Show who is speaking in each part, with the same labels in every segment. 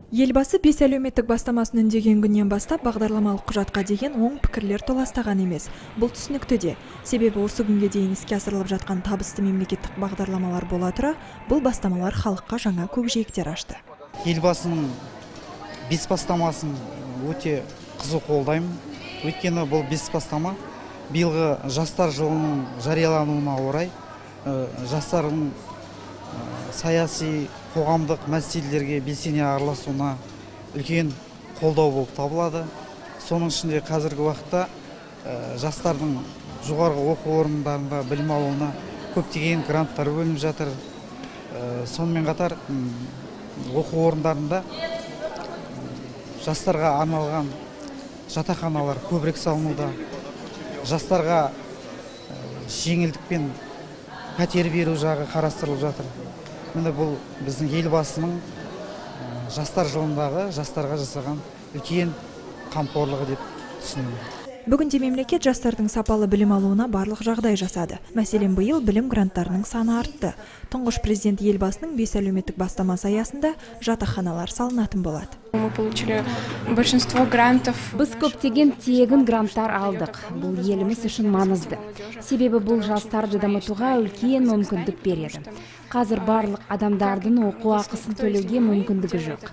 Speaker 1: Елбасы бес әлеуметтік бастамасын үндеген күннен бастап бағдарламалық құжатқа деген оң пікірлер толастаған емес. Бұл түсінікті де. Себебі осы күнге дейін іске асырылып жатқан табысты мемлекеттік бағдарламалар бола тұра, бұл бастамалар халыққа жаңа көкжиектер ашты.
Speaker 2: Елбасының бес бастамасын өте қызу қолдаймын. Өйткені бұл бес бастама биылғы Жастар жылының жариялануына орай жастардың саяси, қоғамдық мәселелерге белсене араласуына үлкен қолдау болып табылады. Соның ішінде қазіргі уақытта жастардың жоғарғы оқу орындарында білім алуына көптеген гранттар бөлініп жатыр. Сонымен қатар оқу орындарында жастарға арналған жатақханалар көбірек салынуда, жастарға жеңілдікпен пәтер беру жағы қарастырылып жатыр. Міне, бұл біздің Елбасының Жастар жылындағы жастарға жасаған үлкен қамқорлығы деп түсінемін.
Speaker 1: Бүгінде мемлекет жастардың сапалы білім алуына барлық жағдай жасады. Мәселен, биыл білім гранттарының саны артты. Тұңғыш Президент Елбасының бес әлеуметтік бастамасы аясында жатақханалар салынатын болады.
Speaker 3: Мы получили большинство грантов.
Speaker 4: Біз көптеген тегін гранттар алдық. Бұл еліміз үшін маңызды. Себебі бұл жастарды дамытуға үлкен мүмкіндік береді. Қазір барлық адамдардың оқу ақысын төлеуге мүмкіндігі жоқ.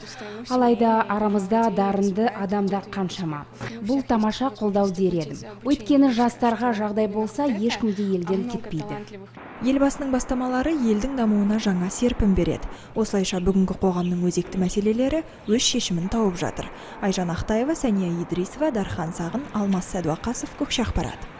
Speaker 4: Алайда арамызда дарынды адамдар қаншама. Бұл тамаша қолдау дер едім. Өйткені жастарға жағдай болса, ешкім де елден кетпейді.
Speaker 1: Елбасының бастамалары елдің дамуына жаңа серпін береді. Осылайша, бүгінгі қоғамның өзекті мәселелері өз шешімін тауып жатыр. Айжан Ақтаева, Сәния Идрисова, Дархан Сағын, Алмас Сәдуақасов, Көкше ақпарат.